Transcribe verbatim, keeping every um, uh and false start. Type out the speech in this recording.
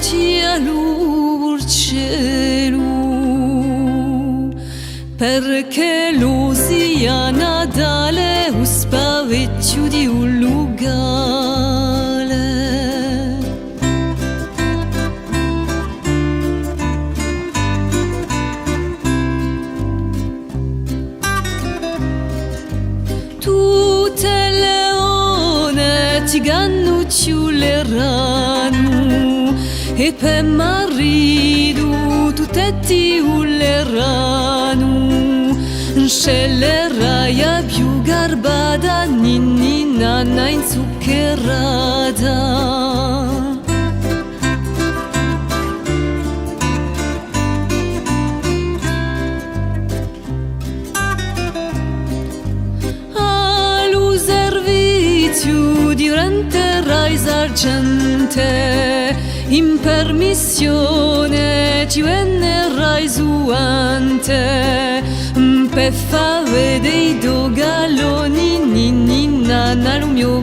Cielu, cielu, perchè lu sia Natale u spavechju di u lucale. Tutte e done ti cannucciuleranu è per maritu tutte ti vuleranu. Scelerai a più garbata, ninni nanna inzuccherata. À lu serviziu diventerai sargente, in permissione ti vennerai suante, per fà vede i to galloni, ninni nanna, lu mio